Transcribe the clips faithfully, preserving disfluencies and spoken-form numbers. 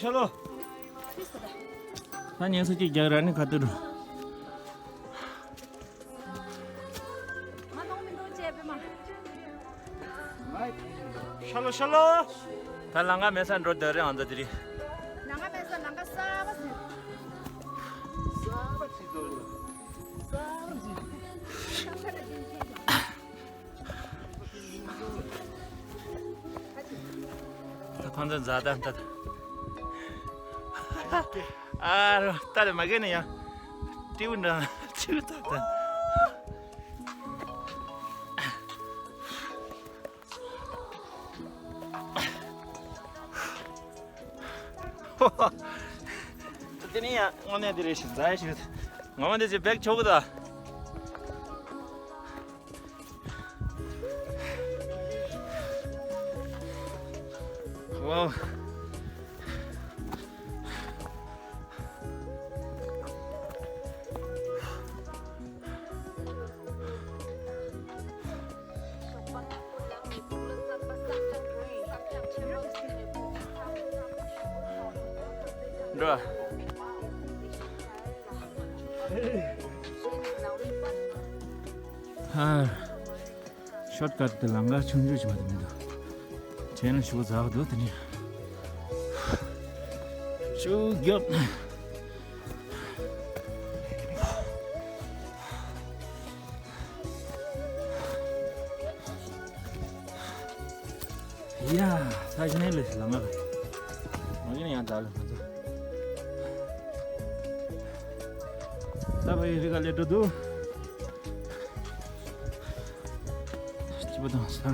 ཤ་ལོ། ད་ཉན་སུ་གཅིག་རྒྱག་ར་ནི་ཁ་ཏུ་རུ། ཤ་ལོ་ཤ་ལོ། ད་ལང་ཀ་མེད་ས་འགྲོ་འདོད་རེད་ཨང་ད་དེ་རིང་། ལང་ཀ་མེད་ས་ལང་ཀ་གསར་པ་ཟེར། གསར་པ་ཅིག་འདུག་གསར་པ་ཅིག་ད་ཁོང་ཚོ་མཛའ་དང་ད། ཨ་རོ་ད་ལ་མ་གེ་ནི་ཡང་ཏིའུ་འདྲ་ཅིའུ་ད་ད། དེ་ནི་ཡང་དངོས་གནས་དེ་རེད་ཞིག་མཛའ་ཞིག་ངོ་མ་དེ་ཅི་བེག་ཆོག་གི་ད། Wow. འགྲོ། ཧ། ཤོཊ་ཀཊ་དེ་ལམ་ཁ་ཆུང་ཆུང་ཞིག་མ་གཏོགས་མི་འདུག་དྲན་ལ་ཞུ་ཛག་འདུག་དེ་ནི། ཞུ་རྒྱོབ། ཡ། ས་ཞིང་ལས་ལམ་ཁ། མ་གིན་ཡང་ཛག་ལ་མ་ཛག་ད་བའི་རི་ག་ལས་འགྲོ་འདུག་སྐྱིད་པོ་དང་ས།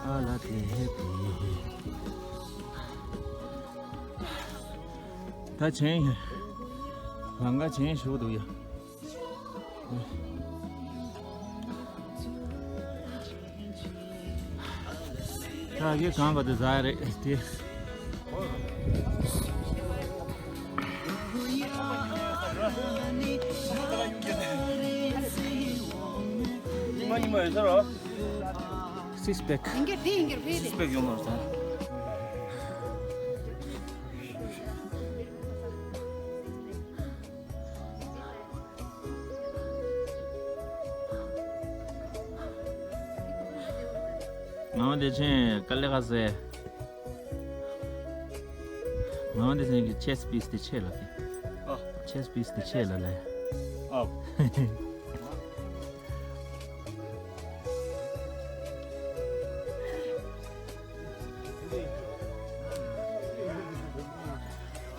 ཨ་ལ་དེ་ཧེ་པི། ད་ཆེན་ཡ། ལམ་ཁ་ཆེན་ཞུ་འདུག་ཡ། ད་གི་གང་བ་དུ་ཟ་རེད་དེ། སིགས་པེག་སིགས་པེག་ཡོང་བར་ཟ། ང་འདི་ཆེན་དཀའ་ལས་ཁག་ཟེར། ང་འདི་ཆེན་གྱི་ཆེས་པིས་དེ་ཆེ་ལ་ཨ། ཆེས་པིས་དེ་ཆེ་ལ་ལས།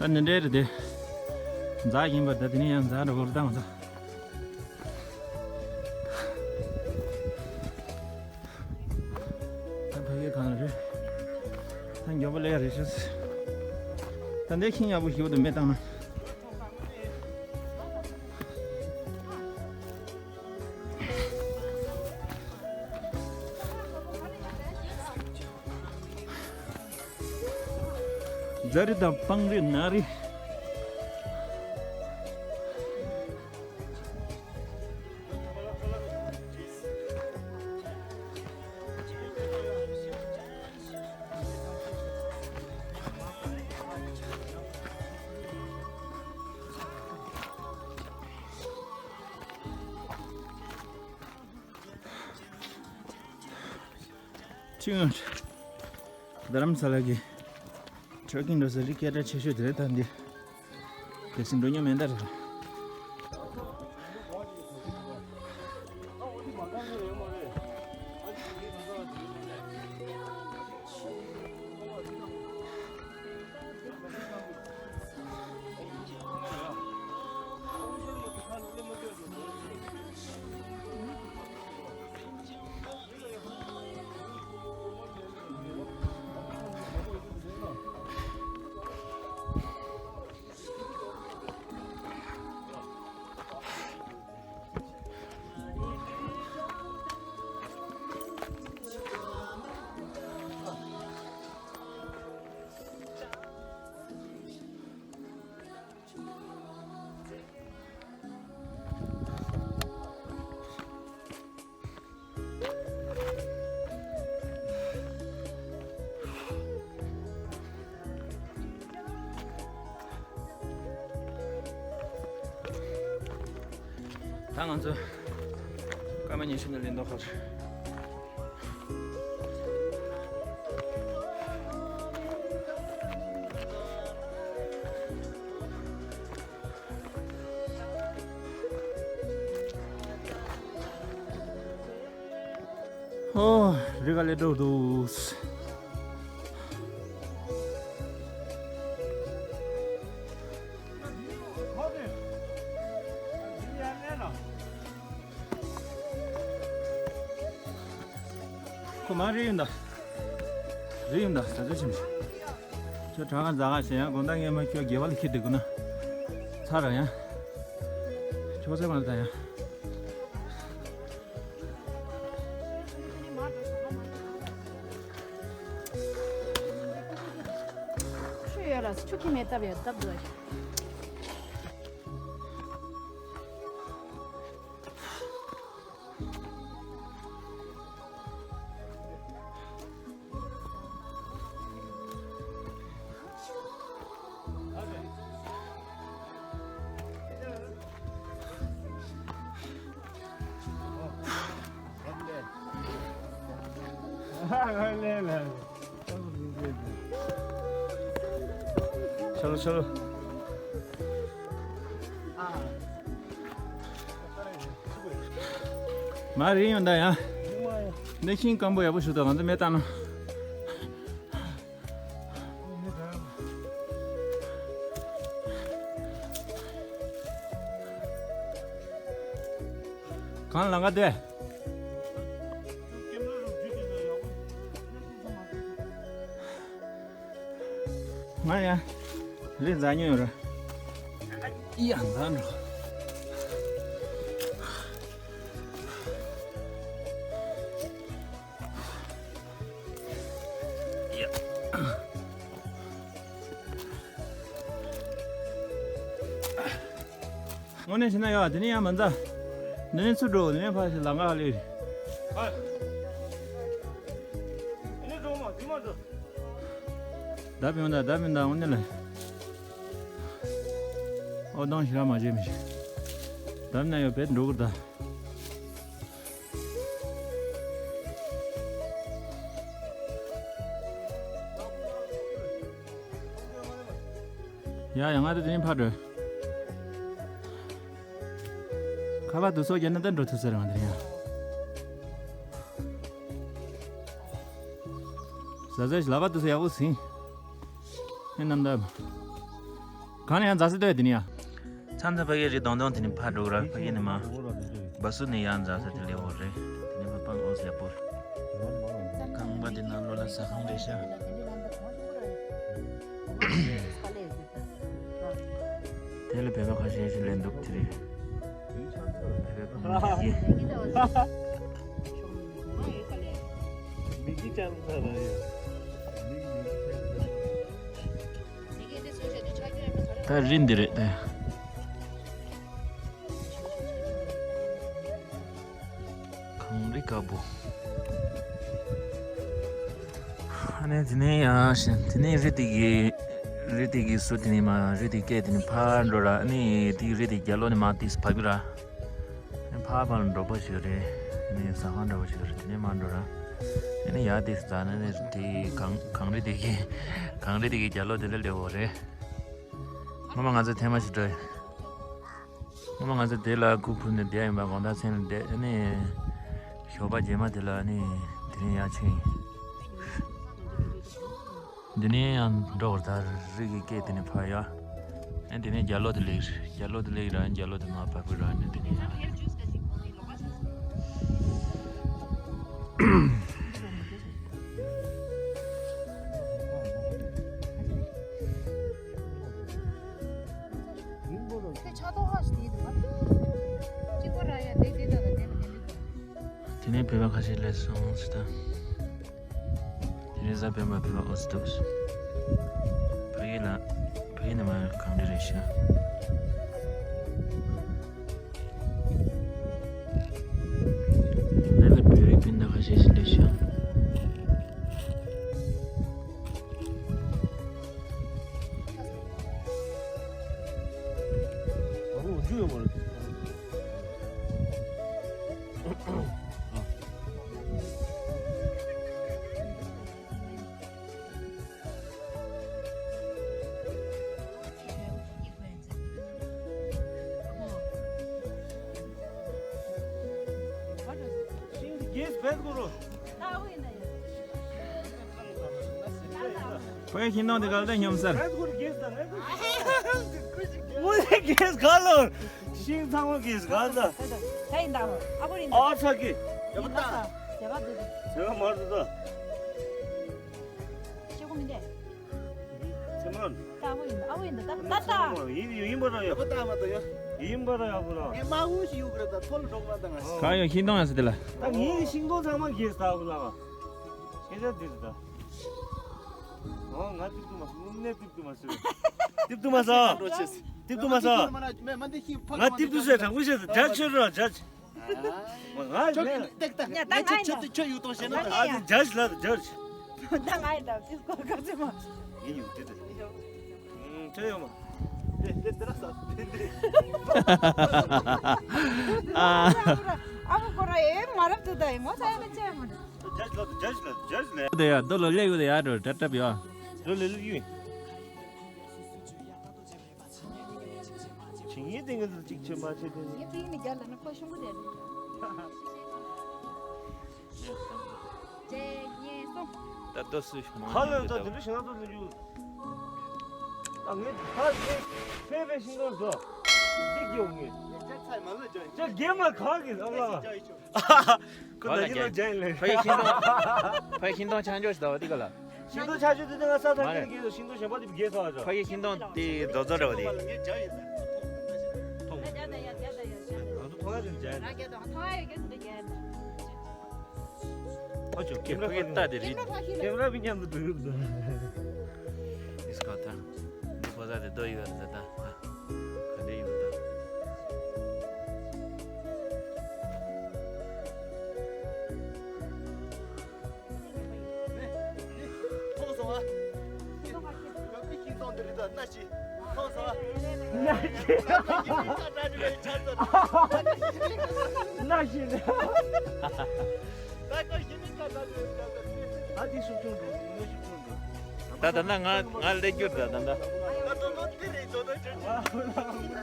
ཨ། ད་ནི་འདྲེ་རེད་དེ། མཛའ་ཡིན་པ་ད་དེ་ནི་ཡང་མཛའ་འགྲོ་བར་བཏང་ད། ད་ཕ་གི་གང་རེད། ད་མགྱོགས་པོ་ལས་རེད་ཤག་ད་འདི་ཁྱི་ཉག་པོ་ཞིག་ཏུ་མེ་བཏང་ན། ཛ་རི་དང་སྤང་རི་ན་རི། ཅིང་། རྡ་རམ་ས་ལ་གི་ཊྲེ་ཀིང་འགྲོ་ས་རི་སྐད་གྲགས་ཆེ་ཤོས་དེ་རེད་ད་འདི། གལ་སྲིད་འགྲོ་མྱོང་མེད་ད་རེད། ད་ང་ཚོ་སྐར་མ་ཉི་ཤུ་ནས་ལེན་མདོག་ཁ་རེད། ཨོ། རི་ག་ལེ་འགྲོ་འདུག་ཁོ་མ་རེད་ཡིན་ད། རེད་ཡིན་ད་ཟ་ཟ་ཞིམ་ཞིམ། ཁྱོད་གྲང་ང་འཛག་ག་ཞེ་ཡང་དགོང་དག་ངས་མ་ཁྱོད་དགེ་བ་ལ་ཁྱེར་འདུག་གི་ན། ཚར་ར་ཡང་། ཁྱོད་ཚེ་མ་ད་ཡང་། ཆུ་ཡོད་ལ་ཆུ་ཁྱི་མེད་སྟབས་ཡོད་སྟབས་འདུག་ཆ་ལོ་ཆ་ལོ། མ་རེད་ཡོང་ད་ཡང་། གནས་ཤིང་སྐམ་པོ་ཡག་པོ་ཞིག་འདུག་ང་ཚོ་མེ་བཏང་ན། གང་ལ་ང་དེ། ང་ཡང་རི་འཛེག་མྱོང་ཡོད་རེད། ཡ་འཛེག་འགྲོ། ཡ། དངོས་གནས་བྱས་ན་ཡ་དེ་ནས་ཡང་མ་འཛེག་དེ་ནས་ཚུར་འགྲོ། དེ་ནས་ཕར་ཞིག་ལམ་ཁ་སླེབས་རེད། ད་བྱུང་ད་ད་བྱུང་ད་དངོས་གནས་ལ། ཨོ་དང་ཞི་ར་མ་བྱེད་མི་ཤེས། ད་ན་ཡོད་བེད་འགྲོ་གི་ད། ཡ་ཡ་ང་ད་དེ་ནས་ཕར་འགྲོ། ཁ་པར་དུ་སོ་རྒྱ་ནི་ད་འགྲོ་ཐུབ་ས་རེད་ང་དེ་ཡ། ཟ་ཟ་ཞིག་ལག་པ་དུ་སོ་ཡག་པོ་ཟིན། ཨེ་ནམ་ད། གང་ནས་ཡང་འཛེག་ས་ལྟོས་དེ་ནས་ཡ། མཚམས་མཚམས་ཕ་གིའི་རི་སྡོང་སྡོང་དེ་ནས་ཕར་འགྲོ་ར་ཕ་གི་ནས་མ། སྦ་སུ་ནས་ཡར་འཛེག་ས་དེ་ལས་འོ་རེད། དེ་ནས་མ་སྤང་འོ་ཟེར་པོ། ཁང་པ་དེ་ནང་ལོགས་ལ་ཟ་ཁང་རེད་ཤག་དེ་ལ་བོད་པ་ཁ་ཤས་ཤིག་ལེན་འདུག་དེ་རེད། བོད་པ་གང་ཞིག་གིས། མིག་གི་ཅང་ས་ར་ཡ། ད་རི་འདི་རེད་ད། གངས་རི་དཀར་པོ། ཨ་ནི་དེ་ནས་ཡང་ཞིང་དེ་ནས་རི་དེ་གི་རི་དེ་གི་ཟུར་དེ་ནས་མར་རི་དེ་སྐད་དེ་ནས་ཕར་འགྲོ་ར། ཨ་ནི་དེ་རི་དེ་རྒྱབ་ལོགས་ནས་མར་ཏིས་ཕ་གི་ར། ཨ་ནི་ཕར་ཕར་འགྲོ་པ་ཞིག་རེད། ཨ་ནི་ཟ་ཁང་འདྲ་པོ་ཞིག་རེད། དེ་ནས་མར་འགྲོ་ར། ཨ་ནི་ཡར་ཏིས་ད་ནི་དེ་གངས་གངས་རི་དེ་གི་གངས་རི་དེ་གི་རྒྱབ་ལོགས་དེ་ལ་སླེབས་པ་རེད། སྔོན་མ་ང་ཚོ་ཐེངས་མ་ཞིག་འགྲོ་ཡིན། སྔོན་མ་ང་ཚོ་དེ་ལ་གུར་ཕུབ་ནས་བསྡད་ཡིན་པ། དགོང་དག་མཚན་ལ་བསྡད། ཨ་ནི་ཞོགས་པ་རྗེས་མ་དེ་ལ་ཨ་ནི་དེ་ནས་ཡར་ཕྱིན་ཡིན། འདི་ནས་ཡང་འགྲོ་བར་ད་རི་གི་སྐེད་དེ་ནས་ཕར་ཡ། ཨ་ནི་དེ་ནས་རྒྱབ་ལོགས་དེ་སླེབས། རྒྱབ་ལོགས་དེ་སླེབས་ར། རྒྱབ་ལོགས་དེ་མར་བབས་ར། ཨ་ནི་དེ་ནས་ཡ། དེ་ནས་བོད་པ་ཁ་ཤས་སླེབས་སོང་ཟེར་ད། དེ་ནས་གཟའ་སྤེན་པ་བོད་པ་འོ་ཙི་འདུག་ཕ་གི་ལ་ཕ་གི་ནས་མར་གངས་རི་རེད་ཤག་དེ་ལ་བོད་རིགས་སྤུན་ཟླ་ཁ་ཤས་ཤིག་སླེབས་ཤག་ཨ་ལོ་འཇུ་ཡོད་མ་རེད། ཕེབས་དགོས་རོ། ཁོའི་ཤིང་སྡོང་དེ་ག་ལ་སྙོམས་སར། དངོས་གནས་རྒྱལ་ག་ལོར། ཤིང་ཚང་མ་རྒྱལ་ག་ལ། ད་ཡིན་ད། ཨ་ཁོ་ཡིན་ད། ཨ་ཚ་གི། ཡ་མ་ད། ཡ་ག་འདུག་ཡ་མ་རུ་ད། ཤེས་གོ་མི་འདས། ཚེ་མོ། ད་ཨ་ཁོ་ཡིན་ད། ཨ་ཁོ་ཡིན་ད། ད་ད་ད། ཡིན་ཡིན་པ་ར་ཡ། ད་མ་ད་ཡ། ཡིན་པ་ར་ཡ་པོ་ར། ངས་མ་འུ་ཞིག་ཡོད་གི་ར། ད་ཐོ་ལ་འགྲོ་མ་ད་ང་། ག་ཡོད་ཤིང་སྡོང་ཡ་ཟེར་དེ་ལ། ད་ངའི་ཤིང་སྡོང་ཚང་མ་རྒྱལ་ས་པོ་ལ། ཁྱེད་ཅག་འདིར་ད། ཨོ་ང་ཏིབ་ཏུ་མ་སུ་ནེ་ཏིབ་ཏུ་མ་སུ། ཏིབ་ཏུ་མ་ས། ཏིབ་ཏུ་མ་ས། ང་ཏིབ་ཏུ་སེ་དྲང་པོ་ཤེས་ད་ཇ་ཆོད་རོ་ཇ། ང་ལ་ཏག་ཏག་ཉ་ད་ང་ཡིན་ད། ཁྱོད་ཡུལ་གཏོང་ཤེས་ན། ཨ་ནི་ཇ་ལ་ཇ། ད་ང་ཡིན་ད། ཕྱིར་སྐོར་ག་ཚོད་མ། ཡིན་ཡོད་དེ་དེ། ཁྱོད་ཡོད་མ། དེ་དེ་དེ་ར་ས་དེ་དེ། ཨ་མ་ཁོ་ར་ཨེ་མ་རབ་ཏུ་ད་ཡིན་མོ་ས་ཡ་ན་ཅེ་མ། ཇ་ལ་ཇ་ལ་ཇ་ལ། དེ་ཡ་དོ་ལ་ལེ་ཡོད་དེ་ཡ་རོ་ཏྲ་ཏྲ་ཡ། དོ་ལེ་ལེ་ཡོད། ཇི་སྙེད་དེ་ངས་ཚོ་གཅིག་ཆེ་མ་ཆེ་དེ། ངས་དེ་ནི་རྒྱ་ལ་ནི་ཁོ་ཤོང་གི་དེ་རེད། ད་ལྟ་སུ་ཞིག་མང་ཁ་ལོས་ད་དེ་འདྲ་ཞིག་ང་ཚོ་ལ་རྒྱུ། ད་ངས་ད་དེ་ཕེ་ཕེ་ཤིང་ཏོག་ཟོ། འདི་རྒྱུ་ངས། ཅག་རྒྱལ་མ་ག་གི་ཨ་མ། ཁོ་ལ་ཡིན་ནོ་ཇན་ལེ། ཕ་ཡི་ཤིང་ཏོག་ཕ་ཡི་ཤིང་ཏོག་ཆང་འཇོག་ཞིག་ད་བ་དེ་ག་ལ། ཤིང་ཏོག་ཆ་ཆུ་དེ་ང་ས་ཐག་མ་རེད། རྒྱལ་རྒྱལ་ཤིང་ཏོག་གཞན་པ་དེ་རྒྱལ་ས་བ་ཆོག་ཕ་གི་ཤིང་ཏོག་དེ་རྡོ་རྩ་འདྲ་བ་དེ། ང་ཚོ་མཐོང་ཡ་དེ་ཇན། ཨ་ཅོ་ཁེམ་ར་ཕ་གི་ལྟ་དེ་རེད། ཁེམ་ར་བི་མཉམ་དུ་འགྲོ་ཡོད་དོ། ཨིས་ཀ་ཐ། འདི་ཁོ་ས་དེ་རྡོ་ཡོད་རེད་ད། ག་འདྲ་ཡོད་ད། མཐོང་སོང་ཨ། ཡང་མི་ཤིང་སྡོང་འདི་རི་དྭགས་སྣ་ཞིག་མཐོང་སོང་ཨ། སྣ་ཞིག་སྣ་ཞིག་རེད། ད་ཁོ་ཡིན་ནི་ཁ་ད་རེད། ད་འདི་ཤུགས་ཆུང་འགྲོ་ངས་ཤུགས་ཆུང་འགྲོ། ད་ད་ན་ང་ང་ལས་རྒྱུར་ད་ད་ད། ད་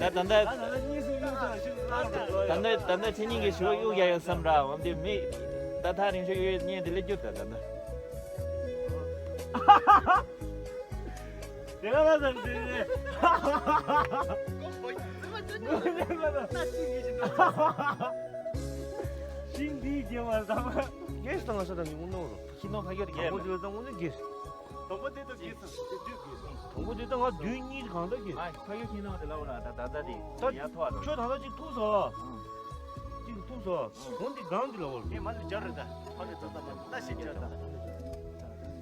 ད་ད། ད་ད་ད་ད་ད་ཁྱེད་གཉིས་ཀྱི་ཞོ་གཡུག་ཡ་ཡོད་བསམ་ར་འོན་ཏེ་མི། ད་ཐག་རིང་ཤོས་གཡུག་ཡ་ཉན་དེ་ལས་རྒྱུ་ད་ད་ད། དེ་ག་ལ་ད་དེ་རེད། ཤིང་འདིའི་རྒྱལ་བ་ཟ་མ། ངས་ད་ང་ས་ད་མི་འུ་ནོ་རོ། ཤིང་ནོ་ཕ་གི་རྒྱལ་མ། དང་པོ་དེ་ད་འུ་ནོ་རྒྱལ། དང་པོ་དེ་དང་གེ་སར་དེ་དུས་གེ་སར། དང་པོ་དེ་དང་ང་དུས་གཉིས་གང་འདྲ་གེ། ཨ་ཕ་ཡུལ་ཁྱིམ་ནང་དེ་ལ་འོ་ལ་ད་ད་ད་དེ་ད་ཡ་ཐོ་བ་ཁྱོད་ད་ལྟ་གཅིག་ཐུག་སོ། གཅིག་ཐུག་སོ། འོ་འདི་གང་གི་ལ་འོ་ལ། ངས་མ་ལ་སྦྱར་རེད་ད། ཕ་གི་ད་ད་ད་ད་ཤི་སྦྱར་ད།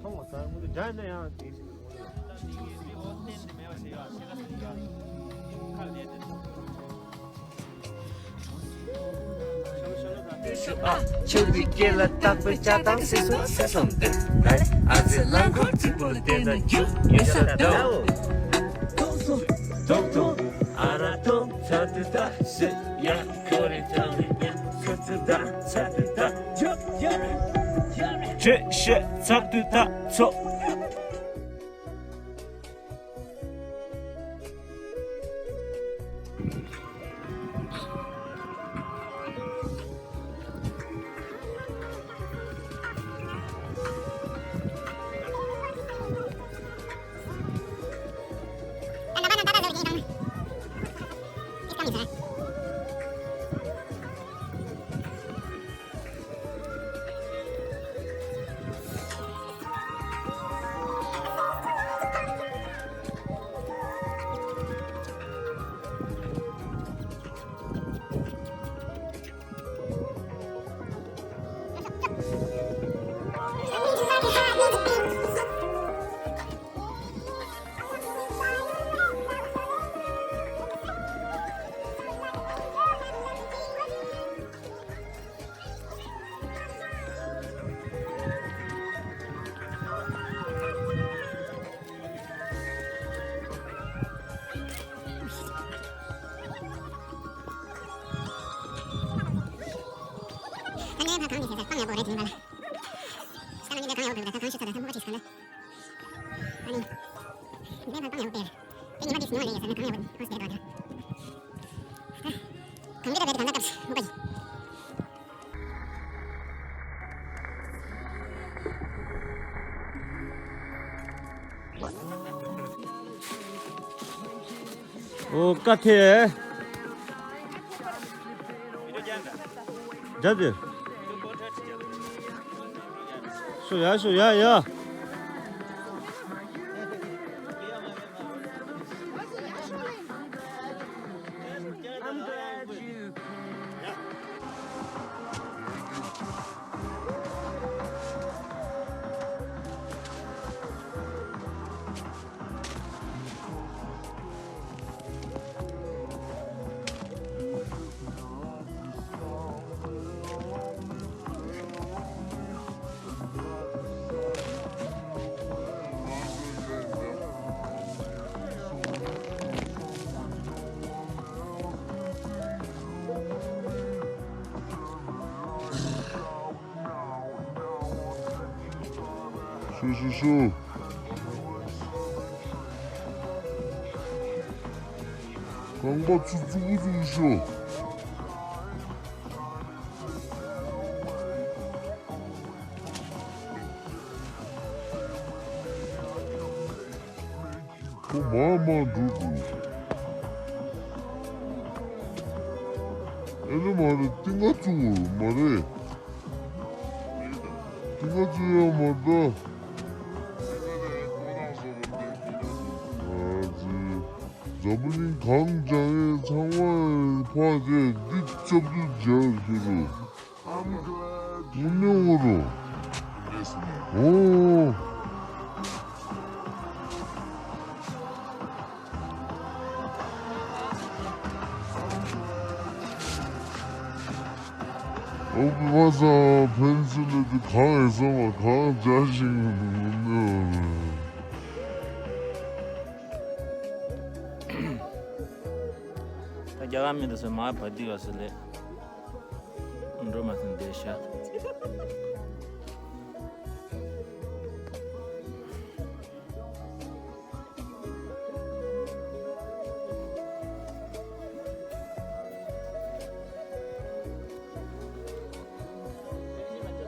མཐོང་བ་ས་མུ་དུ་སྦྱར་ན་ཡང་དེ་ཤི་འོ་ལ། ད་དེ་གི་དེ་འོ་བསྟན་དེ་མེད་པ་ཞིག་ཡ་ཤི་ལ་སི་ཡ། ཁ་ལས་དེ་ད། ཆུ་བོའི་སྐེད་ལ་བཏགས་པའི་ལྕགས་དང་སེ་སོ་སེ་སོམ་དེ། ཨ་ཙི་རླངས་འཁོར་རྫིག་པོ་བལྟས་ན་རྒྱུག་ཡོད་ས་འདྲ། ཐོང་ཐོང་ཐོང་ཐོང་ཨ་ར་ཐོང་ཚ་དུ་ད་སི་ཡ་ཁོ་རེ་ཐང་རེ་ཉན་སུ་ཚུ་ད་ཚ་དུ་ད་རྒྱུག་ཡ་རེ་ཡ་རེ་ཆེ་ཤེ་ཚ་དུ་ད་ཚོ། ཨོ་ཀ་ཐེ། ཇ་དེ། ཤོ་ཡ་ཤོ་ཡ་ཡ། ཤུ་ཤུ་ཤུ། རྐང་པ་ཚུགས་ཚུགས་ཚུགས་ཤོ། ཁོ་མར་མར་འགྲོ་འགྲོ། ཨེ་ནི་མ་རེད། ཏིང་ངེ་འཛིན་མ་རེད། ཏིང་ངེ་འཛིན་ཡང་མ་རེད། ཨ་ཙི། འཛམ་བུ་གླིང་གང་སྦྱང་ཡས་ཚང་མ་ཕར་བྱས་འདི་ལྕགས་ཀྱུ་སྦྱར་ཤོར་རུ། དངོས་གནས་འོ་རུ། ཨོ། ཨོ་བྷ་སང་ཕན་ཚུན་ལ་དེ་གང་ཡིན་སོང་བ་གང་བྱ་ཞིག་ནི། ད་རྒྱ་གར་མི་འདུག་ཟེར་མ་བ་དི་ག་སུ་ལེ། འགྲོ་མ་ཐུབ་བསྡད་ཤག་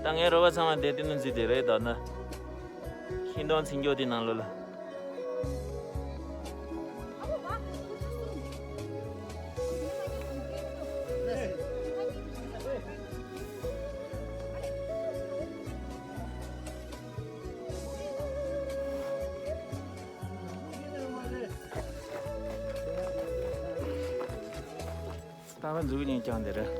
ད་ངའི་རོ་བ་ཚང་མ་བསྡད་དེ་ནི་འཛི་དེ་རེད་ད་ན། ཤིང་སྡོང་འཚིག་འགྱོ་དེ་ནང་ལོ་ལ། ད་བ་འཛུགས་ཉིན་ཀྱང་འདི་རེད།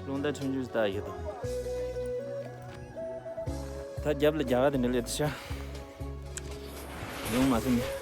རླུང་རྟ་ཆུང་ཆུང་ལྟ་ཡོད་དོ། ད་རྒྱབ་ལ་རྒྱ་གར་དེ་འདྲ་སླེབས་ཤག་ཡོང་མ་སོང་།